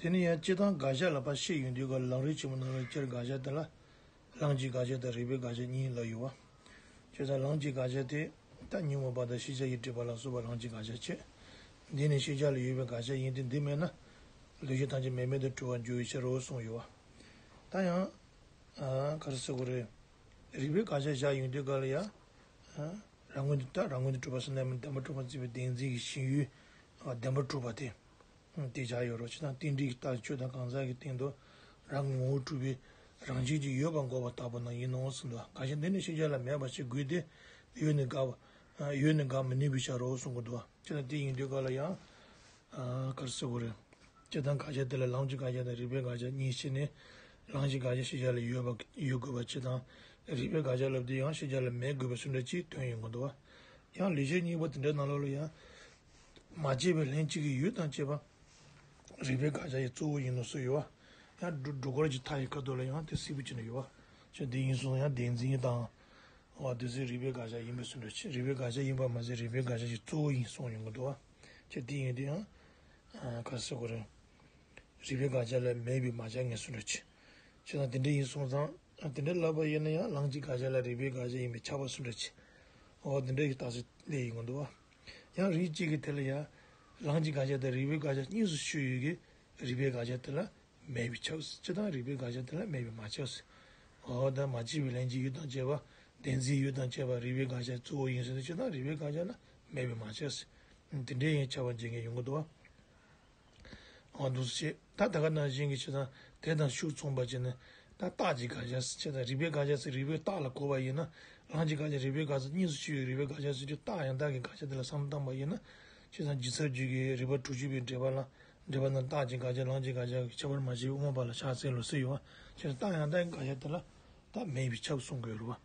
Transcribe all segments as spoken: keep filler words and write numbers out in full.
དེ་ནས་ཡང་སྤྱིར་བཏང་དགག་བྱ་ལ་ཕར་བཤད་ཡོང་དུས་སྐབས་ལམ་རིམ་ཆེན་མོ་ནང་ལ་སྤྱིར་དགག་བྱ་དེ་ལ། ལམ་གྱི་དགག་བྱ་དང་རིགས་པའི་དགག་བྱ་གཉིས་ལབ་ཡོད་པ། བྱས་ཙང་ལམ་གྱི་དགག་བྱ་དེ་ད་ཉོན་མོངས་པ་དང་ཤེས་བྱ་ཡི་སྒྲིབ་པ་ལ་སོགས་པ་ལམ་གྱི་དགག་བྱ་བྱས། འདི་ནི་ཤེས་བྱ་ལ་ཡོད་པའི་དགག་བྱ་ཡིན་ཏེ། འདི་མེད་ན་ལུགས་ཤེས་ཐམས་ཅད་མེད་མེད་དུ་གྲུབ་པར་འགྱུར་བའི་ཕྱིར་རོ་གསུངས་ཡོད་པ། ད་ཡང་། ཨ། ག་རེ་ཟེར་དགོས་རེད། རིགས་པའི་དགག་བྱ་བཞག་ཡོང་དུས་སྐབས་ལ་ཡང་། ཨ། རང་ངོས་ནས་ད་རང་ངོས་ནས་གྲུབ་པ་ཟེར་ན་མིན། བདེན་པར་གྲུབ་པར་བརྩིས་པའི་བདེན་འཛིན་གྱི་ཞེན་ཡུལ། ཨ། བདེན་པར་གྲུབ་པ་དེ། དེ་བཞག་ཡོད་རེད། བྱས་ཙང་རྟེན་འབྲེལ་གྱི་རྟགས་ཆོས་དང་གང་ཟག་གི་སྟེང་དུ་རང་གི་ངོ་བོར་གྲུབ་པའི་རང་བཞིན་གྱིས་ཡོད་པར་འགོག་པ་ལྟ་བུ་རྣམས་ཡིན་ནོ་གསུངས་འདུག་དགག་བྱ་འདི་ནི་ཤེས་བྱ་ལ་མེད་པ་ཞིག་དགོས་ཏེ། ཡོད་ནི་དགག་པ། ཡོད་ནི་དགག་མི་ནུས་པའི་ཕྱིར་རོ་གསུང་གི་འདུག་བྱས་ཙང་དེ་ཡིན་དུས་སྐབས་ལ་ཡང་། ཨ། ག་རེ་ཟེར་དགོས་རེད། སྤྱིར་བཏང་དགག་བྱ་དེ་ལ་ལམ་གྱི་དགག་བྱ་དང་རིགས་པའི་དགག་བྱ་གཉིས་ཕྱེ་ནས། ལམ་གྱི་དགག་བྱ་ཤེས་བྱ་ལ་ཡོད་པ་ཡོད་དགོས་པ་སྤྱིར་བཏང་། རིགས་པའི་དགག་བྱ་ལབ་དུས་ཡང་ཤེས་བྱ་ལ་མེད་དགོས་པའི་ཚུལ་འདྲ་ཅིག་དོན་ཡོང་གི་འདུག་བ། ཡང་ལེགས་བཤད་སྙིང་པོ་དེ་འདྲའི་ནང་ལོགས་ལ་ཡང་། མ་དཔྱད་པའི་ལྷན་ཅིག་གི་ཡུལ་དང་བཅས་པ། རིགས་པའི་དགག་བྱ་ཡི་གཙོ་བོ་ཡིན་ནོ་གསུངས་ཡོད་པ། ཡང་སྒྲུབ་སྒྲུབ་སྐོར་གྱི་མཐའ་ཡི་ཁ་ཐོག་ལ་ཡང་དེ་གསལ་པོ་བྱས་ནས་ཡོད་པ། བྱས་ཙང་དེ་ཡིན་སོང་ཡང་བདེན་འཛིན་དང་། འོ་དེ་ཚོའི་རིགས་པའི་དགག་བྱ་ཡིན་པའི་ཚུལ་འདྲ་ཅིག་རིགས་པའི་དགག་བྱ་ཡིན་པ་མ་ཟད། རིགས་པའི་དགག་བྱ་ཡི་གཙོ་བོ་ཡིན་གསུངས་ཡོང་གི་འདུག་བ། བྱས་ཙང་དེ་ཡིན་དུས་ཡང་། ཨ། ག་རེ་ཟེར་དགོས་རེད། རིགས་པའི་དགག་བྱ་ལ་མེད་པའི་མ་ཁྱབ་ངེས་ཚུལ་འདྲ་ཅིག་བྱས་ཙང་དེ་འདྲ་ཡིན་སོང་ཙང་། ཨ། དེ་འདྲ་ལབ་པ་ཡིན་ན་ཡང་ལམ་གྱི་དགག་བྱ་ལ་རིགས་པའི་དགག་བྱ་ཡིན་པས་ཁྱབ་པའི་ཚུལ་འདྲ་ཅིག་འོ་དེ་འདྲ་ཡི་རྟགས་སུ་སླེབས་ཡོང་གི་འདུག་བ། ཡང་རིགས་གཅིག་གི་དེ་ལ་ཡང་། ལམ་གྱི་དགག་བྱ་དང་རིགས་པའི་དགག་བྱ་གཉིས་སུ་ཕྱེ་ཡོད་ཀྱི། རིགས་པའི་དགག་བྱ་དེ་ལ་མེད་པས་ཁྱབ་ཟེར། སྤྱིར་བཏང་རིགས་པའི་དགག་བྱ་དེ་ལ་མེད་པས་མ་ཁྱབ་ཟེར། འོ་ད་མ་དཔྱད་པའི་ལྷན་ཅིག་ཡུལ་དང་བཅས་པ། བདེན་འཛིན་ཡུལ་དང་བཅས་པ་རིགས་པའི་དགག་བྱ་གཙོ་བོ་ཡིན་ཟེར་ན། སྤྱིར་བཏང་རིགས་པའི་དགག་བྱ་ལ་མེད་པས་མ་ཁྱབ་ཟེར། དེ་འདྲའི་ཡང་ཁྱབ་པ་འབྱེད་མཁན་ཡོང་གི་འདུག་བ། འོ་འདུག་སེ་བྱས། ད་ད་ག་ནང་བཞིན་གྱི་བྱས་ཙང་དེ་དང་ཤུགས་མཚུངས་པ་བྱས་ནས། ད་རྟགས་ཀྱི་དགག་བྱ་ཟེར། བྱས་ཙང་རིགས་པའི་དགག་བྱ་ཟེར་རིགས་པའི་རྟགས་ལ་གོ་བ་ཡིན་ན། ལམ་གྱི་དགག་བྱ་རིགས་པའི་དགག་བྱ་གཉིས་སུ་ཕྱེ་ཡོད། རིགས་པའི་དགག་བྱ་ཟེར་དུས་རྟགས་ཡང་དག་གི་དགག་བྱ་དེ་ལ་བསམ་བློ་བཏང་བ་ཡིན་ན། བྱས་ཙང་ལྗིད་ཚད་རྒྱུད་ཀྱི་རིགས་པ་དྲུག་ཅུ་པའི་འགྲེལ་པ་ལ། འགྲེལ་པ་ནང་རྟགས་ཀྱི་དགག་བྱ་ལམ་གྱི་དགག་བྱ་ཁྱད་པར་མ་ཕྱེ་བའི་དབུ་མ་པ་ལ་ཕྱག་འཚལ་ལོ་ཟེར་ཡོད་པ། བྱས་ཙང་རྟགས་ཡང་དག་གི་དགག་བྱ་དེ་ལ་རྟགས་མེད་པས་ཁྱབ་གསུང་གི་ཡོད་རེད་བ།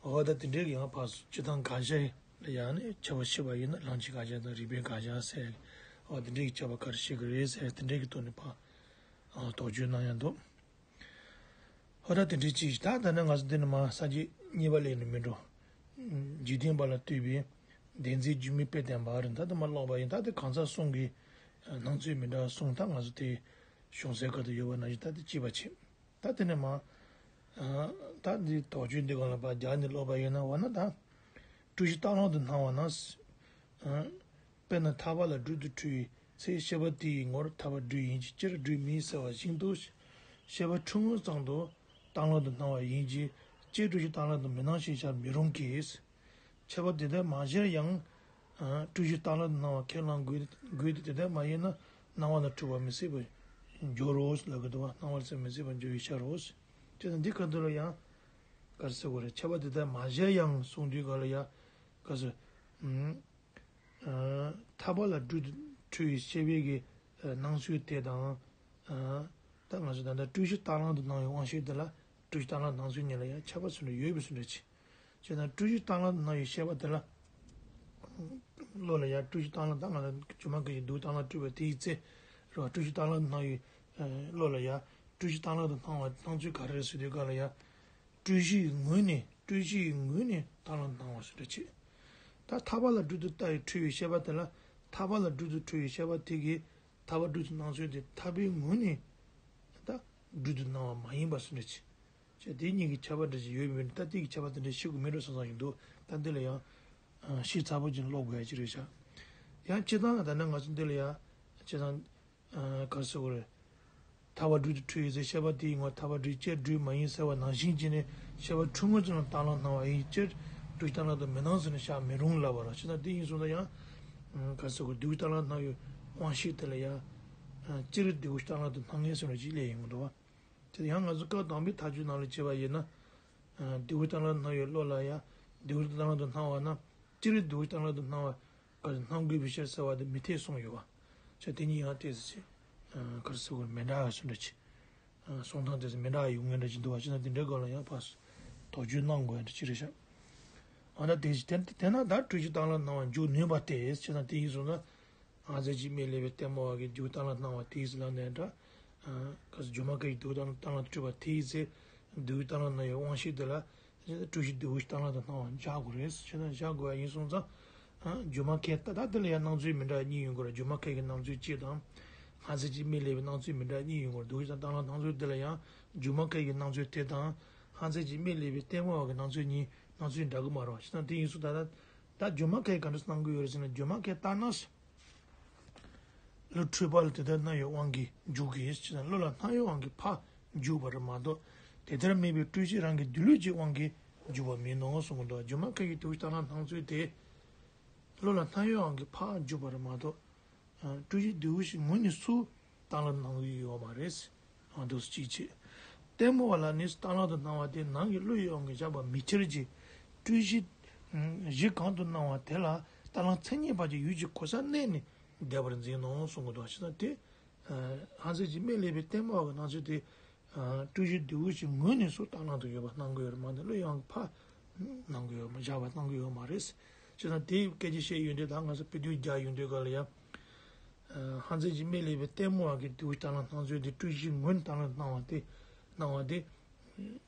འོ་ད་དེ་འདྲའི་ཡང་ཕར་སྤྱིར་བཏང་དགག་བྱ་ལ་ཡང་ནི་ཁྱབ་པ་ཕྱེ་བ་ཡིན་ན། ལམ་གྱི་དགག་བྱ་དང་རིགས་པའི་དགག་བྱ་ཟེར། འོ་དེ་འདྲའི་ཁྱབ་པ་ག་རེ་བྱེད་ཀྱི་རེད་ཟེར། དེ་འདྲའི་གི་ཐོག་ནས་ཕར། ཨ། དོགས་གཅོད་གནང་ཡ་འདུག་འོ་ད་དེ་འདྲའི་ཅིག་ད་ད་ནི་ང་ཚོ་འདི་ནས་མར་ས་བཅད་གཉིས་པ་ལ་ནི་མི་འགྲོ། འཇིག་རྟེན་པ་ལ་ལྟོས་པའི་བདེན་འཛིན་སྒྱུ་མའི་དཔེ་བསྟན་པ་རེད། ད་དེ་མར་ཀློག་པ་ཡིན། ད་དེ་གང་ཟག་གསུམ་གྱི་སྣང་ཚུལ་མི་འདྲ་བ་གསུམ། ད་ང་ཚོ་དེ་གཞུང་སའི་ཁ་ཐུག་ཡོད་པ་ནང་བཞིན་ད་དེ་གཅིག་པ་བྱེད། ད་དེ་ནས་མར། ཨ། ད་འདི་དོགས་གཅོད་འདི་སྒང་ལ་ཕར་རྒྱག་ནས་ཀློག་པ་ཡིན་ན། འོ་ན་ད། སྤྲོས་གཞི་རྟག་ལམ་དུ་སྣང་བ་ན། ཨ། དཔེར་ན་ཐར་པ་ལ་སྦྲུལ་དུ་འཁྲུལ་བའི་ཚེ། ཤེས་པ་དེ་ཡི་ངོར་ཐར་པ་སྦྲུལ་ཡིན་གྱི། སྤྱིར་སྦྲུལ་མིན་ཟེར་བ་བཞིན་དུ། ཤེས་པ་འཁྲུལ་ངོ་ཙམ་དུ་རྟག་ལམ་དུ་སྣང་བ་ཡིན་གྱི། སྤྱིར་སྤྲོས་གཞི་རྟག་ལམ་དུ་མི་སྣང་ཞེས་བྱར་མི་རུང་གི། ཁྱད་པར་དེ་ལྟར་མ་གཞིར་ཡང་། ཨ། སྤྲོས་གཞི་རྟག་ལམ་དུ་སྣང་བ་ཁས་བླང་དགོས་དགོས་ཏེ། དེ་ལྟར་མ་ཡིན་ན་སྣང་བ་དང་འཁྲུལ་པ་མི་སྲིད་པར་འགྱུར་རོ་ལབ་ཀྱི་འདུག་བ། སྣང་བ་ཟེར་མི་སྲིད་པར་འགྱུར་བའི་ཕྱིར་རོ། བྱས་ཙང་འདི་ཁ་ཐུག་ལ་ཡང་། ག་རེ་ཟེར་དགོས་རེད། ཁྱད་པར་དེ་ལྟར་མ་གཞིར་ཡང་གསུངས་དུས་སྒང་ལ་ཡང་། ག་རེ་ཟེར། ཨ། ཐར་པ་ལ་སྦྲུལ་དུ་འཁྲུལ་བའི་ཤེས་པའི་གི་སྣང་ཚུལ་དེ་དང་། ཨ། ད་ང་ཚོ་ད་ལྟ་སྤྲོས་གཞི་རྟག་ལམ་དུ་སྣང་བའི་དབང་ཤེས་དེ་ལ། སྤྲོས་གཞི་རྟག་ལམ་སྣང་ཚུལ་གཉིས་ལ་ཡང་ཁྱད་པར་ཚུལ་འདྲ་ཡོད་པའི་ཚུལ་འདྲ་ཅིག་བྱས་ཙང་སྤྲོས་གཞི་རྟག་ལམ་དུ་སྣང་བའི་ཤེས་པ་དེ་ལ། བློ་ལ་ཡང་སྤྲོས་གཞི་རྟག་ལམ། ད་ང་ལ་སྒྱུ་མ་སྐད་ཀྱི་འདུག་རྟག་ལམ་སྤྲོས་པ་དེའི་ཚེ། རེད་བ། སྤྲོས་གཞི་རྟག་ལམ་དུ་སྣང་བའི། ཨ། བློ་ལ་ཡང་སྤྲོས་གཞི་རྟག་ལམ་དུ་སྣང་བ་སྣང་ཚུལ་ག་རེ་རེད་ཟེར་དུས་སྒང་ལ་ཡང་། སྤྲོས་གཞིའི་ངོས་ནས། སྤྲོས་གཞིའི་ངོས་ནས་རྟག་ལམ་སྣང་བ་ཟེར་འདྲ་ཅིག་ད་ཐར་པ་ལ་སྦྲུལ་དུ་ལྟ་བའི་འཁྲུལ་བའི་ཤེས་པ་དེ་ལ། ཐར་པ་ལ་སྦྲུལ་དུ་འཁྲུལ་བའི་ཤེས་པ་དེ་གིས་ཐར་པ་སྦྲུལ་དུ་སྣང་ཚུལ་དེ་ཐར་པའི་ངོས་ནས་ད་སྦྲུལ་དུ་སྣང་བ་མ་ཡིན་པ་ཟེར་འདྲ་ཅིག་བྱས། དེ་གཉིས་ཀྱི་ཁྱད་པར་འདྲ་ཅིག་ཡོད་མིན། ད་དེ་གི་ཁྱད་པར་དེ་འདྲ་ཤེས་དགོས་མིན་འགྲོ་བསམ་བསམ་ཞིག་འདུག་ད་འདི་ལ་ཡང་། ཨ། ཤེས་ཚ་པོ་ཅིག་ཀློག་དགོས་ཡ་ཅིག་རེད་ཤག་ཡང་སྤྱིར་བཏང་ད་ནི་ང་ཚོ་འདི་ལ་ཡང་སྤྱིར་བཏང་། ཨ། ག་རེ་ཟེར་དགོས་རེད། ཐར་པ་སྦྲུལ་དུ་འཁྲུལ་བའི་ཚེ། ཤེས་པ་དེ་ཡི་ངོར་ཐར་པ་སྦྲུལ། སྤྱིར་སྦྲུལ་མ་ཡིན་ཟེར་བ་ནང་བཞིན་བྱས་ནས། ཤེས་པ་འཁྲུལ་ངོ་ཙམ་ལ་རྟག་ལམ་སྣང་བ་ཡིན། སྤྱིར་སྤྲོས་གཞི་རྟག་ལམ་དུ་མི་སྣང་ཟེར་ནས་བཞག་མི་རུང་ལབ་པ་རེད། བྱས་ཙང་དེ་ཡིན་སོང་ཙང་ཡང་། ཨ། ག་རེ་ཟེར་དགོས། སྡུག་བསྔལ་རྟག་ལམ་སྣང་བའི་དབང་ཤེས་དེ་ལ་ཡང་། ཨ། སྤྱིར་སྡུག་བསྔལ་རྟག་ལམ་དུ་སྣང་ངེས་ཟེར་བ་ཅིག་སླེབས་ཡོང་གི་འདུག་བ། དེ་ཡང་ང་ཚོ་སྐབས་དང་པོའི་མཐའ་དཔྱོད་ནང་ལ་བྱས་པ་ཡིན་ན། ཨ། སྡུག་བསྔལ་རྟག་ལམ་སྣང་བའི་བློ་ལ་ཡང་སྡུག་བསྔལ་རྟག་ལམ་དུ་སྣང་བ་ན། སྤྱིར་སྡུག་བསྔལ་རྟག་ལམ་དུ་སྣང་བ་ག་རེ་སྣང་དགོས་པའི་ཕྱིར་ཟེར་བ་དེ་མི་འཐད་གསུངས་ཡོད་པ། བྱས། དེ་གཉིས་ཡང་ཏོག་ཙམ་ཅིག་ཨ། ག་རེ་ཟེར་དགོས། མི་འདྲ་བ་སུ་འདྲ་ཅིག་ཨ། གསུང་སྟངས་དེ་ཚོ་མི་འདྲ་བ་ཡོང་མཁན་འདྲ་ཅིག་འདུག་པ། བྱས་ན་དེ་འདྲའི་སྐོར་ལ་ཡང་ཕར་དོགས་གཅོད་གནང་དགོས་ཡ་འདྲ་ཅིག་རེད་ཤག་འོ་ན་དེ་བཞིན་དེ་དེ་ན་ད་སྤྲོས་གཞི་རྟག་ལམ་སྣང་བ་འཇུག་ནུས་པ་སྟེ། བྱས་ཙང་དེ་ཡིན་སོང་ན། ང་ཚོས་ཅིག་སྨད་ལས་པའི་ལྟད་མོ་བ་གི་སྡུག་བསྔལ་རྟག་ལམ་སྣང་བ་དེ་ཡིས་ལབ་ནའི་འདྲ། ཨ། ག་རེ་ཟེར། སྒྱུ་མ་སྐད་ཀྱི་སྡུག་བསྔལ་རྟག་ལམ་སྤྲོས་པ་དེ་ཡིས་ཚེ། སྡུག་བསྔལ་རྟག་ལམ་སྣང་བའི་དབང་ཤེས་དེ་ལ། སྤྲོས་གཞི་སྡུག་བསྔལ་རྟག་ལམ་དུ་སྣང་བ་བཞག་དགོས་རེད། བྱས་ན་བཞག་དགོས་པ་ཡིན་སོང་ཙང་། ཨ། སྒྱུ་མ་སྐད་ད་ད་དེ་ལ་ཡང་སྣང་ཚུལ་མི་འདྲ་བ་གཉིས་ཡོང་གི་རེད། སྒྱུ་མ་སྐད་ཀྱི་སྣང་ཚུལ་གཅིག་དང་། སྔ་ཚིག་གཅིག་སྨད་ལེགས་པའི་སྣང་ཚུལ་མི་འདྲ་གཉིས་ཡོད་ངོར་འདུག་ཅིང་། རྟ་གླང་སྣང་ཚུལ་དེ་ལ་ཡང་སྒྱུ་མ་མཁན་གྱི་སྣང་ཚུལ་དེ་དང་། སྔ་ཚིག་གཅིག་སྨད་ལེགས་པའི་ལྟད་མོ་བ་གི་སྣང་ཚུལ་གཉིས་སྣང་ཚུལ་འདྲ་གི་མ་རེད་བ། བྱས་ཙང་དེ་ཡིན་སོང་ད་ལྟ་ད་སྒྱུ་མ་མཁན་གྱིས་ག་འདྲ་སྣང་གི་ཡོད་རེད་ཟེར་ན། སྒྱུ་མ་མཁན་ལྟར་ན། བློ་འཁྲུལ་པ་ལ་དེ་ལྟར་སྣང་བའི་དབང་གིས་འཇུག་གི། ཅེས་དང་། བློ་ལ་སྣང་བའི་དབང་གིས་ཕར་འཇུག་པ་རེད་མ་གཏོགས། དེ་ལྟར་མིན་པའི་སྤྲོས་གཞི་རང་གི་སྡོད་ལུགས་ཀྱི་དབང་གིས་འཇུག་པ་མིན་ནོ་གསུང་གི་འདུག། སྒྱུ་མ་མཁན་གྱི་དེ་ལྟ་ན་སྣང་ཚུལ་དེ། བློ་ལ་སྣང་བའི་དབང་གིས་ཕར་འཇུག་པ་རེད་མ་གཏོགས། སྤྲོས་གཞི་སྡོད་ལུགས་ཀྱི་ངོས་ནས་སུ་རྟ་གླང་སྣང་གི་ཡོད་མ་རེད། ཨ་འདུག་སེ་གཅིག་བྱས། ལྟད་མོ་བ་ལ་ནི་རྟ་གླང་དུ་སྣང་བ་དེ་ནང་གི་བློ་ཡི་དབང་གིས་བཞག་པ་མི་ཁྱེར་གྱི། སྤྲོས་གཞི་གཞི་གང་དུ་སྣང་བ་དེ་ལ་རྟ་གླང་མཚན་ཉིད་པ་གྱི་ཡུལ་གྱི་གོ་ས་གནས་ནས་འདས་པར་འཛིན་ནོ་གསུང་གི་འདུག། བྱས་ཙང་དེ། སྔ་ཚིག་གཅིག་སྨད་ལེགས་པའི་ལྟད་མོ་བ་གི་སྣང་ཚུལ་དེ། སྤྲོས་གཞི་སྡོད་ལུགས་ཀྱི་ངོས་ནས་སུ་རྟ་གླང་དུ་ཡོད་པ་སྣང་གི་ཡོད་རེད་མ་གཏོགས། བློ་ཡི་དབང་གིས་ཕར་སྣང་གི་ཡོད་མ་བཞག་པ་སྣང་གི་ཡོད་མ་རེད། བྱས་ཙང་དེའི་སྐད་ཆ་བཤད་ཡོང་དུས་ད་ང་ཚོ་དཔེ་དེབ་རྒྱག་ཡོང་དུས་སྐབས་ལ་ཡང་། སྔ་ཚིག་གཅིག་སྨད་ལེགས་པའི་ལྟད་མོ་བ་གི་སྡོད་ལུགས་རྟ་གླང་སྣང་ཚུལ་དེ་སྤྲོས་གཞིའི་ངོས་ནས་རྟ་གླང་སྣང་བ་དེ། སྣང་བ་དེ།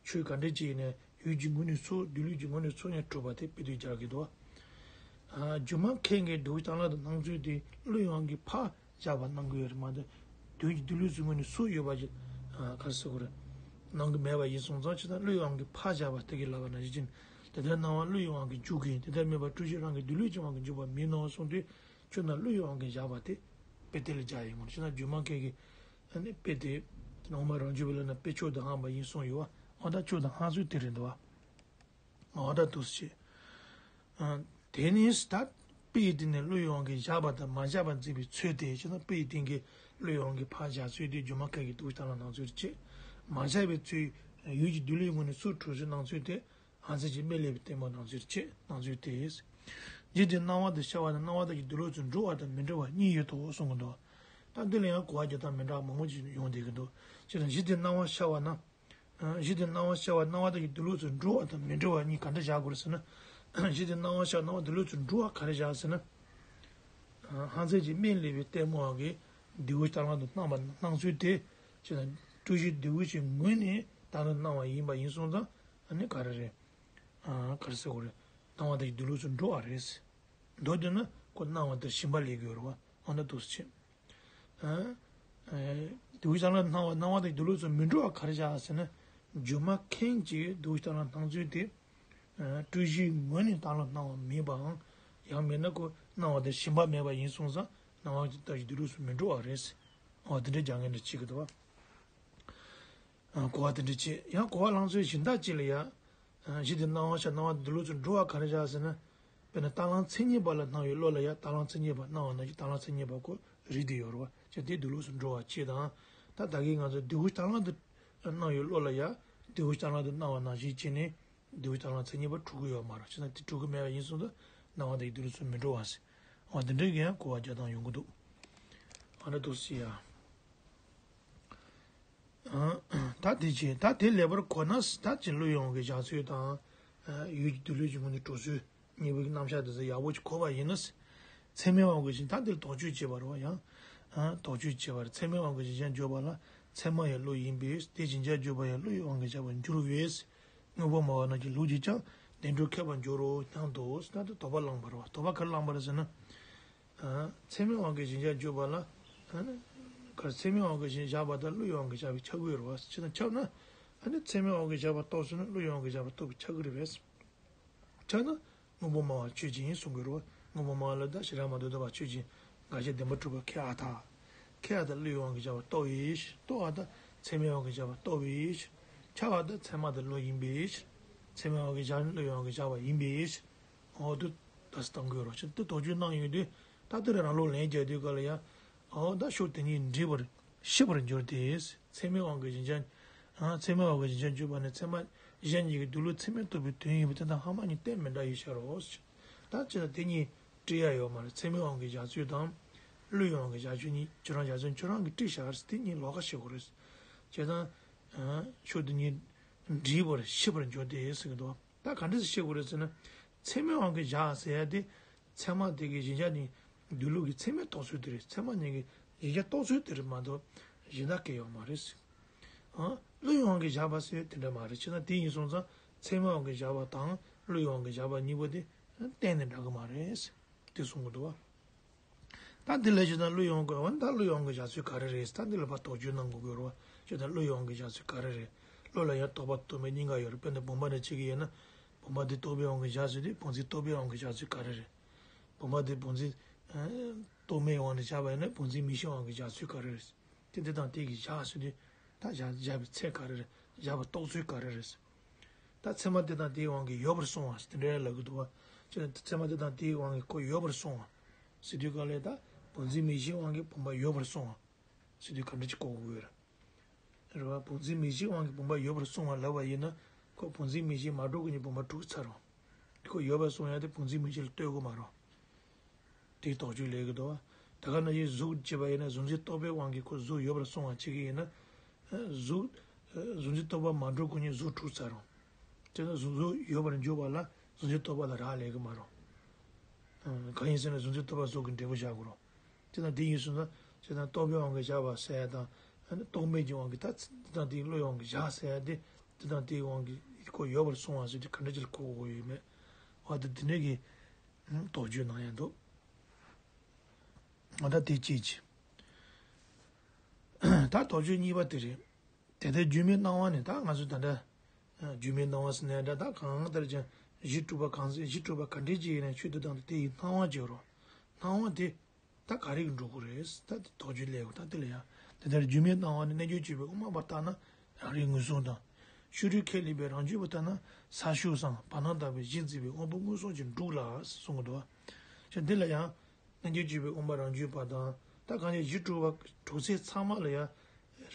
ཆོས་ག་འདྲ་ཅིག་ཡིན་ནའི་ཡུལ་གྱི་ངོས་ནས་སོ། སྡོད་ལུགས་ཀྱི་ངོས་ནས་སོ་ནས་གྲུབ་པ་དེ་དཔེ་དེབ་རྒྱག་གི་འདུག། སྒྱུ་མ་མཁན་གྱིས་སྡོད་ལུགས་རྟ་གླང་དུ་སྣང་ཚུལ་དེ་བློ་ཡི་དབང་གིས་ཕར་བཞག་པ་སྣང་གི་ཡོད་རེད་མ་གཏོགས། དོན་གྱི་སྡོད་ལུགས་ཀྱི་ངོས་ནས་སོ་ཡོད་པ་ཞིག་ག་རེ་ཟེར་དགོས་རེད། སྣང་གི་མེད་པ་ཡིན་སོང་ཙང་། བྱས་ཙང་བློ་ཡི་དབང་གིས་ཕར་བཞག་པ་དེ་གིས་ལབ་པ་ནང་བཞིན་ཅིག། དེ་ལྟར་སྣང་བ་བློ་ཡི་དབང་གིས་འཇུག་གི། དེ་ལྟར་མིན་པ་སྤྲོས་གཞི་རང་གི་སྡོད་ལུགས་ཀྱི་དབང་གིས་འཇུག་པ་མིན་ནོ་གསུངས་དུས། ཁྱོད་རྣམས་བློ་ཡི་དབང་གིས་བཞག་པ་དེ་དཔེ་དེབ་ལ་རྒྱག་ཡོང་གི་རེད། བྱས་ཙང་སྒྱུ་མ་མཁན་གྱིས་ཨ་ནི་དཔེ་དེ་ངོ་མ་རང་རྒྱུད་པའི་ལུགས་ན་དཔེ་ཆོས་དང་འགལ་བ་ཡིན་གསུངས་ཡོད་པ། འོ་ད་ཆོས་དང་འགལ་ཚུལ་དེ་རེད་འདུག་པ། འོ་ད་འདུག་སེ་བྱས། དེ་ནི་ད་དཔེ་ཡི་སྟེང་ནས་བློ་ཡི་དབང་གིས་བཞག་པ་དང་མ་བཞག་པ་འཛིན་པའི་ཚུལ་དེ། བྱས་ཙང་དཔེ་ཡི་སྟེང་གི་བློ་ཡི་དབང་གིས་ཕར་བཞག་ཚུལ་དེ་སྒྱུ་མ་མཁན་གྱིས་སྡོད་ལུགས་རྟ་གླང་སྣང་ཚུལ་དེར་བྱེད། མ་བཞག་པའི་ཚུལ་ཡུལ་གྱི་སྡོད་ལུགས་ངོས་ནས་སུ་གྲུབ་ཚུལ་སྣང་ཚུལ་དེ། སྔ་ཚིག་གཅིག་སྨད་ལེགས་པའི་ལྟད་མོ་སྣང་ཚུལ་དེར་བྱེད། སྣང་ཚུལ་དེ། འཇིག་རྟེན་སྣང་བ་དང་ཤར་བ་དང་སྣང་བ་དག་གི་སྡོད་ལུགས་སུ་འགྲོ་བ་དང་མི་འགྲོ་བ་གཉིས་ཡོད་དོ་གསུང་གི་འདུག། ད་འདི་ལ་ཡང་གོ་བ་རྒྱག་སྟངས་མི་འདྲ་བ་མང་པོ་ཅིག་ཡོང་བསྡད་ཀྱི་འདུག། སྤྱིར་བཏང་འཇིག་རྟེན་སྣང་བ་ཤར་བ་ན། ཨ་འཇིག་རྟེན་སྣང་བ་ཤར་བ་སྣང་བ་དག་གི་སྡོད་ལུགས་སུ་འགྲོ་བ་དང་མི་འགྲོ་བ་གཉིས་ག་འདྲ་བཞག་དགོས་རེད་ཟེར་ན། འཇིག་རྟེན་སྣང་བ་ཤར་སྣང་བ་སྡོད་ལུགས་སུ་འགྲོ་བ་ག་རེ་བཞག་ཟེར་ན། ཨ་སྔ་ཚིག་གཅིག་སྨད་ལེགས་པའི་ལྟད་མོ་བ་གིས་སྡོད་ལུགས་རྟ་གླང་དུ་སྣང་བ་སྣང་ཚུལ་དེ། བྱས་ཙང་སྤྲོས་གཞི་སྡོད་ལུགས་ཀྱི་ངོས་ནས་རྟ་གླང་སྣང་བ་ཡིན་པ་ཡིན་སོང་ཙང་། ཨ་ནི་ག་རེ་རེད། ཨ་ག་རེ་ཟེར་དགོས་རེད། སྣང་བ་དག་གི་སྡོད་ལུགས་སུ་འགྲོ་བ་རེད། མདོར་བསྡུས་ན་ཁོ་སྣང་བ་དེར་ཞེན་པ་ལས་ཀྱི་ཡོད་རེད་པ། འོ་ན་འདུག་སེ་བྱས། ཨ་ཨ་སྡོད་ལུགས་རྟ་གླང་སྣང་བ། སྣང་བ་དག་གི་སྡོད་ལུགས་སུ་མི་འགྲོ་བ་ག་རེ་བཞག་ཟེར་ན། སྒྱུ་མ་མཁན་གྱིས་སྡོད་ལུགས་རྟ་གླང་སྣང་ཚུལ་དེ། ཨ་སྤྲོས་གཞིའི་ངོས་ནས་རྟ་གླང་སྣང་བ་མིན་པའམ། ཡང་མིན་ན་ཁོ་སྣང་བ་དེར་ཞེན་པ་མེད་པ་ཡིན་སོང་ཙང་། སྣང་བ་དག་གི་སྡོད་ལུགས་སུ་མི་འགྲོ་བ་རེད། འོ་དེ་འདྲའི་རྒྱག་མཁན་འདྲ་བྱེད་ཀྱི་འདུག་པ། ཨ་གོ་བ་དེ་འདྲ་བྱེད། ཡང་གོ་བ་བླང་ཚུལ་གཞན་དག་ཅིག་ལ་ཡང་། ཨ་གཞི་དེ་སྣང་བ་ཤར་སྣང་བ་སྡོད་ལུགས་སུ་འགྲོ་བ་ག་རེ་བཞག་ཟེར་ན། དཔེར་ན་རྟ་གླང་མཚན་ཉིད་པ་ལ་སྣང་བའི་བློ་ལ་ཡང་རྟ་གླང་མཚན་ཉིད་པ་སྣང་བ་ནང་བཞིན་རྟ་གླང་མཚན་ཉིད་པ་ཁོ་རིག་བསྡད་ཡོད་རེད་པ། བྱས་དེ་སྡོད་ལུགས་སུ་འགྲོ་བ་གཅིག་དང་། ད་ད་གིན་ང་ཚོ་སྡོད་ལུགས་རྟ་གླང་དུ་སྣང་བའི་བློ་ལ་ཡང་སྡོད་ལུགས་རྟ་གླང་དུ་སྣང་བ་ནང་བཞིན་བྱས་ནས། སྡོད་ལུགས་རྟ་གླང་མཚན་ཉིད་པ་གྲུབ་ཀྱི་ཡོད་མ་རེད། བྱས་ཙང་དེ་གྲུབ་ཀྱི་མེད་པ་ཡིན་སོང་ཙང་། སྣང་བ་དག་གི་སྡོད་ལུགས་སུ་མི་འགྲོ་བ་ཟེར། འོ་དེ་འདྲའི་གི་ཡང་གོ་བ་རྒྱག་སྟངས་ཡོང་གི་འདུག། ཨ་འདྲ་འདུག་སེ་ཡ། ཨ་ད་དེ་བྱས། ད་དེ་ལེགས་པར་གོ་ན། ད་ཅིག་བློ་ཡི་དབང་གིས་བཞག་ཚུལ་དང་། ཨ་ཡུལ་གྱི་སྡོད་ལུགས་ཀྱི་ངོས་ནས་གྲུབ་ཚུལ་གཉིས་པོའི་རྣམ་གཞག་དེ་ཚོ་ཡག་པོ་ཅིག་གོ་བ་ཡིན་ན། ཚད་མའི་དབང་གིས་བཞིན། ད་འདིར་དོགས་གཅོད་བྱེད་པ་རེད་པ། ཡང་ཨ་དོགས་གཅོད་བྱེད་པ་རེད། ཚད་མའི་དབང་གིས་གཞན་བཞག་བརྗོད་པ་ལ། ཚད་མ་ཡང་བློ་ཡིན་པས། དེ་གཞན་བཞག་བརྗོད་པ་ཡང་བློ་ཡི་དབང་གིས་བཞག་པར་འགྱུར་བས། དངོས་པོ་སྨྲ་བ་རྣམས་ཀྱི་ལུགས་ཀྱིས་ཀྱང་བདེན་གྲུབ་ཁེགས་པར་འགྱུར་རོ་སྙམ་དུ། ད་དེ་དོགས་པ་བསླངས་པ་རེད་པ། དོགས་པ་ག་རེ་བསླངས་པ་རེད་ཟེར་ན། ཨ་ཚད་མའི་དབང་གིས་གཞན་བཞག་བརྗོད་པ་ལ། ཨ་ནི་ག་རེ། ཚད་མའི་དབང་གིས་གཞན་བཞག་པ་དང་བློ་ཡི་དབང་གིས་བཞག་པའི་ཁྱབ་དགོས་རེད་པ། བྱས་ཙང་ཁྱབ་ན། ཨ་ནི་ཚད་མའི་དབང་གིས་བཞག་པ་རྟོགས་སོང་ན་བློ་ཡི་དབང་གིས་བཞག་པ་རྟོགས་པའི་ཁྱབ་ཀྱི་རེད་པས། ཁྱབ་ན་དངོས་པོ་སྨྲ་བ་ཆོས་ཅན་གསུང་གི་རེད་པ། དངོས་པོ་སྨྲ་བ་ལ་ད་ཞེ་དྲག་མ་འདོད་པ་ཆོས་ཅན། འགའ་ཞིག་བདེན་པར་གྲུབ་པ་ཁེགས་པར་ཐལ། ཁེགས་པར་ཐལ། བློ་ཡི་དབང་གིས་བཞག་པ་རྟོགས་པའི་ཕྱིར། རྟོགས་པར་ཐལ། ཚད་མའི་དབང་གིས་བཞག་པ་རྟོགས་པའི་ཕྱིར། ཁྱབ་པར་ཐལ། ཚད་མ་དང་བློ་ཡིན་པའི་ཕྱིར། ཚད་མའི་དབང་གིས་བཞག་ནས་བློ་ཡི་དབང་གིས་བཞག་པ་ཡིན་པའི་ཕྱིར། འོ་དེ་ལྟ་སྟངས་དགོས་རོགས་ཞེས་དེ་དོགས་གཅོད་གནང་ཡོང་དུས། ད་དེ་རང་ལུགས་ལན་རྒྱག་དུས་སྐབས་ལ་ཡང་། འོ་ད་ཕྱོགས་དེ་གཉིས་འདྲེས་པར་ཤེས་པར་འགྱུར་ཏེ། ཚད་མའི་དབང་གིས་གཞན་བཞག་ཨ་ཚད་མའི་དབང་གིས་གཞན་བཞག་བརྗོད་པ་ནི་ཚད་མ་གཞན་གཉིས་ཀྱི་སྡོད་ལུགས་ཚད་མས་རྟོགས་པའི་དོན་ཡིན་པས། དེ་དག་སྔ་མ་གཉིས་གཏན་མི་འདྲ་བའི་ཕྱིར་རོ། ད་ཅི་ལྟར་དེ་གཉིས་འདྲེས་ཡ་ཡོད་མ་རེད། ཚད་མའི་དབང་གིས་བཞག་ཚུལ་དང་། བློ་ཡི་དབང་གིས་བཞག་ཚུལ་གཉིས་ཁྱོད་རང་བཞག་ཚུལ་ཁྱོད་རང་གིས་འདྲེས་བཞག་ཟེར། དེ་གཉིས་ལོགས་ཀ་ཤེས་དགོས་རེད། བྱས་ཙང་། ཕྱོགས་དེ་གཉིས་འདྲེས་པར་ཤེས་པར་འགྱུར་ཏེ་ཟེར་གྱི་འདུག། ད་ག་འདྲ་སེ་ཤེས་དགོས་རེད་ཟེར་ན། ཚད་མའི་དབང་གིས་བཞག་ཟེར་ཡ་དེ། ཚད་མ་དེ་གིས་གཞན་བཞག་གཉིས་སྡོད་ལུགས་ཀྱི་ཚད་མས་རྟོགས་ཚུལ་དེ་རེད། ཚད་མ་གཉིས་ཀྱིས་གཞན་བཞག་རྟོགས་ཚུལ་དེ་རེད་མ་གཏོགས་གཞན་དག་གང་ཡང་ཡོད་མ་རེད། ཨ་བློ་ཡི་དབང་གིས་བཞག་པ་ཟེར་དེ་འདྲ་མ་རེད། བྱས་ན་དེ་ཡིན་སོང་ཙང་ཚད་མའི་དབང་གིས་བཞག་པ་དང་བློ་ཡི་དབང་གིས་བཞག་པ་གཉིས་པོ་དེ་གཏན་ནས་འདྲ་གི་མ་རེད། དེ་གསུང་གི་འདུག་བ། ད་འདི་ལ་ཞེ་ན་བློ་ཡོངས་དགོས་པ་ནི་ད་བློ་ཡོངས་ཀྱི་བཞག་ཚུལ་ག་རེ་རེད། ད་འདི་ལ་ཕར་དོགས་གཅོད་གནང་དགོས་ཀྱི་རེད་བ། ཞེ་ན་བློ་ཡོངས་ཀྱི་བཞག་ཚུལ་ག་རེ་རེད། བློ་ལ་ཡང་རྟོག་པ་རྟོག་མེད་གཉིས་ཀ་ཡོད་རེད། དཔེར་ན་བུམ་པ་འདྲ་བྱེད་ཀྱི་ཡིན་ན། བུམ་པ་འདི་རྟོག་པའི་དབང་གིས་བཞག་ཚུལ་དེ་བུམ་འཛིན་རྟོག་པའི་དབང་གིས་བཞག་ཚུལ་ག་རེ་རེད། བུམ་པ་འདི་བུམ་འཛིན་རྟོག་མེད་དབང་གིས་བཞག་པ་ཡིན་ན་བུམ་འཛིན་མིག་ཤེས་དབང་གིས་བཞག་ཚུལ་ག་རེ་རེད། དེ་འདི་དང་དེ་གིས་བཞག་ཚུལ་དེ་ད་བཞག་བཞག་པའི་ཚད་ག་རེ་རེད། བཞག་པ་རྟོགས་ཚུལ་ག་རེ་རེད། ད་ཚད་མ་དེ་དང་དེའི་དབང་གིས་ཡོད་པར་གསུངས་པ་ཟེར་དེ་འདྲ་ལབ་ཀྱི་འདུག་བ། ཅེས་ཚད་མ་དེ་དང་དེའི་དབང་གིས་ཁོ་ཡོད་པར་གསུངས་པ་ཟེར་དུས་ག་ལས་ད་བུམ་འཛིན་མིག་ཤེས་དབང་གིས་བུམ་པ་ཡོད་པར་གསུངས་པ་ཟེར་དུས་ག་འདྲ་ཅིག་གོ་དགོས་ཀྱི་ཡོད་རེད། རེད་བ། བུམ་འཛིན་མིག་ཤེས་དབང་གིས་བུམ་པ་ཡོད་པར་གསུངས་པ་ལབ་པ་ཡིན་ན་ཁོ་བུམ་འཛིན་མིག་ཤེས་མ་གྲུབ་ཀྱི་ཉིན་བུམ་པ་གྲུབ་ཚར་རོ། ཁོ་ཡོད་པར་གསུངས་ཡ་དེ་བུམ་འཛིན་མིག་ཤེས་ལ་ལྟོས་དགོས་མ་རོ། དེའི་དོགས་གཅོད་ལས་ཀྱི་འདུག་བ། ད་ག་ནང་བཞིན་གཟུགས་བྱས་པ་ཡིན་ན་གཟུགས་འཛིན་རྟོག་པའི་དབང་གིས་ཁོ་གཟུགས་ཡོད་པར་གསུངས་པ་བྱེད་ཀྱི་ཡིན་ན། གཟུགས་གཟུགས་འཛིན་རྟོག་པ་མ་གྲུབ་ཀྱི་ཉིན་གཟུགས་གྲུབ་ཚར་རོ། དེ་ན་གཟུགས་གཟུགས་ཡོད་པར་འཇོག་པ་ལ་གཟུགས་འཛིན་རྟོག་པ་ལ་རག་ལས་ཀྱི་མ་རོ། གང་ཡིན་ཟེར་ན་གཟུགས་འཛིན་རྟོག་པ་གཟུགས་ཀྱི་འབྲས་བུ་བཞག་དགོས་རོ། དེ་ན་དེ་ཡིན་སོང་ན་དེ་ན་རྟོག་པའི་དབང་གིས་བཞག་པ་ཟེར་ཡ་དང་། རྟོག་མེད་ཀྱི་དབང་གིས་ད་དེ་དང་དེའི་བློའི་དབང་གིས་བཞག་ཟེར་ཡ་དེ། དེ་དང་དེའི་དབང་གིས་ཁོ་ཡོད་པར་གསུངས་པ་ཟེར་དུས་ག་འདྲ་ཅིག་ལ་གོ་དགོས་ཡོད་མེད། འོ་ད་དེ་འདྲ་གི་དོགས་གཅོད་གནང་ཡ་འདུག་འོ་ད་དེ་གཅིག་གཅིག་ད་དོགས་གཅོད་གཉིས་པ་དེ་རེད། དེ་ལྟར་སྒྱུ་མའི་སྣང་བ་ནི་ད་ང་ཚོས་ད་ལྟ་སྒྱུ་མའི་སྣང་བ་ཟེར་ནའི་འདྲ། ད་གང་ལྟར་ཀྱང་གཞི་གྲུབ་པ་གང་ཟག་གཞི་གྲུབ་པ་ག་འདྲ་ཅིག་ཡིན་ན་ཆོས་དེ་དང་དེ་ཡི་སྣང་བ་བྱེད་རོ། སྣང་བ་དེ་ད་ག་རེ་གིས་འགྲུབ་ཀྱི་རེད། ད་དེ་དོགས་གཅོད་སླེབས་ཀྱི། ད་དེ་ལ་ཡང་དེ་ལྟར་སྒྱུ་མའི་སྣང་བ་ནི་རྣལ་འབྱོར་སྤྱོད་པའི་དབུ་མ་པ་ལྟར་ན་རང་རིག་ངོས་བཟུང་དང་། ཕྱི་རོལ་ཁས་ལེན་པའི་རང་རྒྱུད་པ་ལྟར་ན་ས་ཕྱོགས་སམ་བར་སྣང་ལྟ་བུའི་གཞི་འཛིན་པའི་དབང་པོ་མངོན་སུམ་གྱིས་འགྲུབ་ལ་གསུང་གི་འདུག་བ། ཅེས་འདི་ལ་ཡང་། རྣལ་འབྱོར་སྤྱོད་པའི་དབུ་མ་རང་རྒྱུད་པ་དང་། ད་གང་ཅི་གཞི་གྲུབ་པ་གྲུབ་ཚད་ཚང་མ་ལ་ཡང་།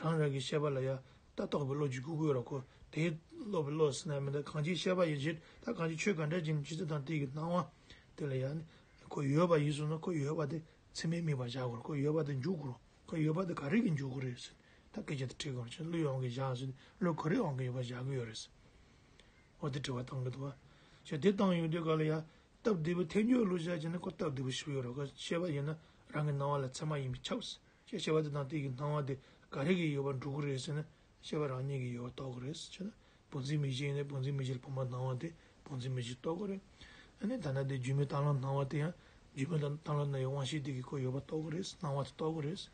རང་རང་གི་ཤེས་པ་ལ་ཡང་། ད་རྟོག་པའི་བློ་གཅིག་དགོས་ཀྱི་ཡོད་ར་ཁོ། དེའི་རྟོག་པའི་བློ་ཟེར་ན་མི་འདུག་གང་ཅིའི་ཤེས་པ་ཡིན་ཕྱིར་ད་གང་ཅི་ཆོས་ག་འདྲ་ཅིག་ཡིན་ཕྱིར་དེ་དང་དེ་གི་སྣང་བ། དེ་ལ་ཡང་ནི། ཁོ་ཡོད་པ་ཡིན་གསུངས་ན་ཁོ་ཡོད་པ་དེ་ཚད་མས་དམིགས་པ་བཞག་དགོས་ར། ཁོ་ཡོད་པ་དེ་འཇོག་དགོས་ར། ཁོ་ཡོད་པ་དེ་ག་རེ་གིས་འཇོག་དགོས་རེད་ཟེར། ད་སྐད་ཆ་དེ་དྲིས་དགོས་ར། ཁྱོད་བློའི་དབང་གིས་བཞག་ཟེར་ནས་བློ་ག་རེའི་དབང་གིས་ཡོད་པ་བཞག་གི་ཡོད་རེད་ཟེར། འོ་དེ་དྲི་བ་བཏང་གི་འདུག་བ། ཁྱོད་དེ་བཏང་ཡོང་དུས་ག་ལ་ཡ། སྟབས་བདེ་པོ་ཐལ་འགྱུར་བློ་བཞག་བྱས་ན་ཁོ་སྟབས་བདེ་པོ་ཞིག་ཡོད་རེད། ཁོ་ཤེས་པ་ཡིན་ན་རང་གི་སྣང་བ་ལ་ཚད་མ་ཡིན་པས་ཁྱབ་ཟེར། ཅེས་ཤེས་པ་དེ་དང་དེ་གི་སྣང་བ་དེ་ག་རེ་གིས་ཡོད་པར་འགྲོ་གི་རེད་ཟེར་ན་ཤེས་པ་རང་ཉིད་ཀྱིས་ཡོད་པ་རྟོགས་ཀྱི་རེད་ཟེར་ན། བུམ་འཛིན་མིག་ཤེས་ཡིན་ན་བུམ་འཛིན་མིག་ཤེས་ལ་བུམ་པ་སྣང་བ་དེ་བུམ་འཛིན་མིག་ཤེས་རྟོགས་ཀྱི་རེད། ཨ་ནི་ད་ལྟ་དེ་སྒྱུ་མའི་རྟ་གླང་སྣང་བ་དེ་ཡང་སྒྱུ་མའི་རྟ་གླང་སྣང་བ་ཡི་དབང་ཤེས་དེ་གིས་ཁོ་ཡོད་པ་རྟོགས་ཀྱི་རེད། སྣང་བ་དེ་རྟོགས་ཀྱི་རེད།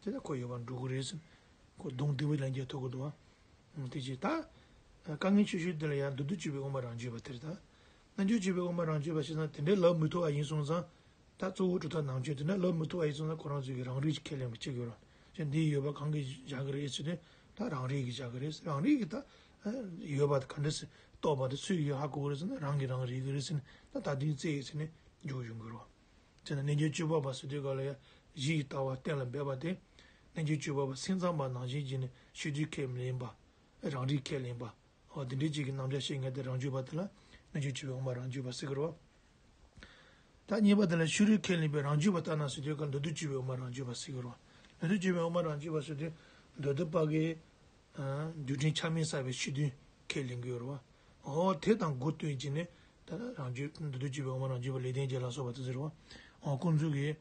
དེ་ལྟར་ཁོ་ཡོད་པར་འགྲོ་གི་རེད་ཟེར། ཁོ་གདོང་བདེ་པོ་ལན་རྒྱག་ཐུབ་ཀྱི་འདུག་བ། དེ་བྱས་ད། དཀའ་ངལ་ཆེ་ཤོས་དེ་ལ་ཡང་མདོར་བསྡུས་སྤྱོད་པའི་དབུ་མ་རང་རྒྱུད་པ་དེ་རེད་ད། རྣལ་འབྱོར་སྤྱོད་པའི་དབུ་མ་རང་རྒྱུད་པ་ཞེས་ན་དེ་འདྲའི་ལབ་མི་ཐུབ་པ་ཡིན་སོང་ཙང་། ད་གཙོ་བོ་གྲུབ་མཐའ་ནང་ཆོས་དེ་འདྲ་ལབ་མི་ཐུབ་པ་ཡིན་སོང་ཙང་ཁོ་རང་ཚོས་ཀྱི་རང་རིག་ཅིག་ཁས་ལེན་པ་བྱེད་ཀྱི་ཡོད་རེད། ཅེས་འདིའི་ཡོད་པ་གང་གིས་བཞག་གི་རེད་ཟེར་ཏེ། ད་རང་རིག་གིས་བཞག་གི་རེད། རང་རིག་གིས་ད། ཡོད་པ་དེ་ག་འདྲ་ཟེར་རྟོགས་པ་དེ་སུས་ཀྱིས་ཧ་གོ་གི་རེད་ཟེར་ན་རང་གིས་རང་རིག་གི་རེད་ཟེར་ནས་ད་ད་དུང་བཙལ་ཟེར་ནས་འཇོག་ཡོང་གི་རེད། དེ་ན་རྣལ་འབྱོར་སྤྱོད་པ་པ་ཟེར་དུས་ག་ལ་ཡ་གཞི་ཡི་ལྟ་བ་གཏན་ལ་འབེབས་པ་དེ། རྣལ་འབྱོར་སྤྱོད་པ་པ་སེམས་ཙམ་པ་ནང་བཞིན་བྱས་ནས་ཕྱི་དོན་ཁས་མི་ལེན་པ། རང་རིག་ཁས་ལེན་པ། འོ་དེ་འདྲའི་ཅིག་གི་རྣམ་གཞག་བཤད་མཁན་དེ་རང་རྒྱུད་པ་དེ་ལ་རྣལ་འབྱོར་སྤྱོད་པའི་དབུ་མ་རང་རྒྱུད་པ་ཟེར་གི་རེད་བ། ད་གཉིས་པ་དེ་ལ་ཕྱི་རོལ་ཁས་ལེན་པའི་རང་རྒྱུད་པ་ལྟར་ན་ཟེར་དུས་ག་ལ་མདོར་བསྡུས་སྤྱོད་པའི་དབུ་མ་རང་རྒྱུད་པ་ཟེར་གི་རེད་བ། མདོར་བསྡུས་སྤྱོད་པའི་དབུ་མ་རང་རྒྱུད་པ་ཟེར་དུས་མདོ་སྡེ་པ་གིས། རྒྱུ་མཚན་ཆ་མེད་བསགས་པའི་ཕྱི་དོན་ཁས་ལེན་གྱི་ཡོད་རེད་བ། འོ་དེ་དང་གོ་བསྟུན་བྱས་ནས་ད་རང་རྒྱུད་མདོར་བསྡུས་སྤྱོད་པའི་དབུ་མ་རང་རྒྱུད་པ་ལེགས་ལྡན་འབྱེད་ལ་སོགས་པ་དེ་ཟེར་བ། འོ་ཁོང་ཚོ་གིས་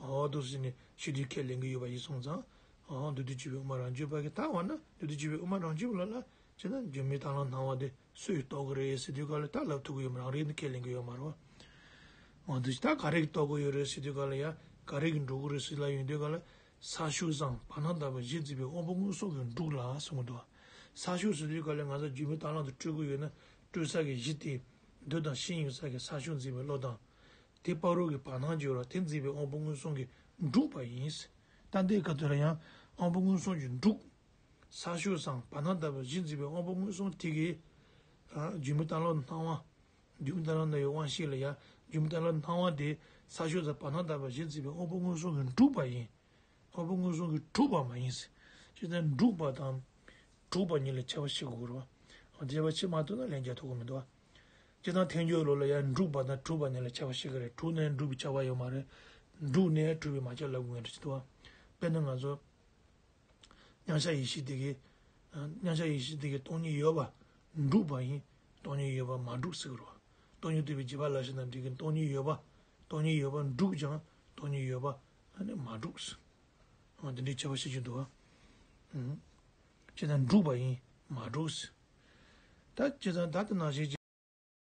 འོ་འདུག་ཟེར་ནས་ཕྱི་དོན་ཁས་ལེན་གྱི་ཡོད་པ་ཡིན་སོང་ཙང་། འོ་མདོར་བསྡུས་སྤྱོད་པའི་དབུ་མ་རང་རྒྱུད་པ་གིས་ད་འོ་ན་མདོར་བསྡུས་སྤྱོད་པའི་དབུ་མ་རང་རྒྱུད་པ་ལ་ལ་བྱས་ན་སྒྱུ་མའི་རྟ་གླང་སྣང་བ་དེ་སུས་རྟོགས་ཀྱི་རེད་ཟེར་དུས་ག་ལ་ད་ལབ་ཐུབ་ཀྱི་ཡོད་མ་རང་རེད་ནི་ཁས་ལེན་གྱི་ཡོད་མ་རེད་བ། འོ་འདུག་ད་ག་རེ་གིས་རྟོགས་ཀྱི་ཡོད་རེད་ཟེར་དུས་ག་ལ་ཡ་ག་རེ་གིས་འགྲུབ་ཀྱི་རེད་ཟེར་ལབ་ཡོང་དུས་ག་ལ། ས་ཕྱོགས་སམ་བར་སྣང་ལྟ་བུའི་གཞི་འཛིན་པའི་དབང་པོ་མངོན་སུམ་གྱིས་འགྲུབ་ལ་གསུང་གི་འདུག་ས་ཕྱོགས་ཟེར་དུས་ག་ལ་ང་ཚོ་སྒྱུ་མའི་རྟ་གླང་དུ་སྤྲུལ་གྱི་ཡོད་ན་སྤྲུལ་ས་གི་གཞི་དེ་འདོད་དང་ཤེས་ཡོད་ས་གི་ས་ཕྱོགས་འཛིན་པའི་བློ་དང་། དེ་བར་དུ་གི་བར་སྣང་བརྗོད་ར་དེ་འཛིན་པའི་དབང་པོ་མངོན་སུམ་གྱིས་འགྲུབ་པ་ཡིན། ད་ལྟའི་སྐབས་དེ་ལ་ཡང་དབང་པོ་མངོན་སུམ་གྱིས་འགྲུབ། ས་ཕྱོགས་སམ་བར་སྣང་ལྟ་བུའི་གཞི་འཛིན་པའི་དབང་པོ་མངོན་སུམ་དེ་གིས། སྒྱུ་མའི་རྟ་གླང་སྣང་བ། སྒྱུ་མའི་རྟ་གླང་སྣང་བའི་དབང་ཤེས་ལ་ཡང་སྒྱུ་མའི་རྟ་གླང་སྣང་བ་དེ་ས་ཕྱོགས་སམ་བར་སྣང་ལྟ་བུའི་གཞི་འཛིན་པའི་དབང་པོ་མངོན་སུམ་གྱིས་འགྲུབ་པ་ཡིན། དབང་པོ་མངོན་སུམ་གྱིས་གྲུབ་པ་མ་ཡིན། ཅེས་དང་འགྲུབ་པ་དང་། གྲུབ་པ་གཉིས་ལ་ཁྱད་པར་ཕྱེ་དགོས་རེད་བ། ཁྱད་པར་ཕྱེ་མ་ཐུབ་ན་ལན་རྒྱག་ཐུབ་ཀྱི་མི་འདུག་བ། ཅེས་དང་ཐལ་འགྱུར་བློ་ལ་ཡང་འགྲུབ་པ་དང་གྲུབ་པ་གཉིས་ལ་ཁྱད་པར་ཕྱེ་གི་རེད། གྲུབ་ནས་འགྲུབ་པའི་ཁྱབ་པ་ཡོད་མ་རེད། འགྲུབ་ནས་གྲུབ་པའི་མ་ཁྱབ་ལབ་དགོས་ངེས་རེད་ཅེས་འདུག་བ། དཔེར་ན་ང་ཚོ། མཉམ་གཞག་ཡེ་ཤེས་དེ་གིས། མཉམ་གཞག་ཡེ་ཤེས་དེ་གིས་སྟོང་ཉིད་ཡོད་པ་འགྲུབ་པ་ཡིན། སྟོང་ཉིད་ཡོད་པ་མ་གྲུབ་ཟེར་གི་རེད་བ། སྟོང་ཉིད་རྟོགས་པའི་རྗེས་དཔག་ལ་ཞེན་ན་འགྲིག་གི། སྟོང་ཉིད་ཡོད་པ། སྟོང་ཉིད་ཡོད་པ་འགྲུབ་ཀྱང་སྟོང་ཉིད་ཡོད་པ་ཨ་ནི་མ་གྲུབ་ཟེར། འོ་དེ་འདྲའི་ཁྱད་པར་ཕྱེ་རྒྱུ་འདུག་བ། ཅེས་དང་འགྲུབ་པ་ཡིན་མ་གྲུབ་ཟེར། ད་ཅེས་དང་ད་དེ་ནང་བཞིན།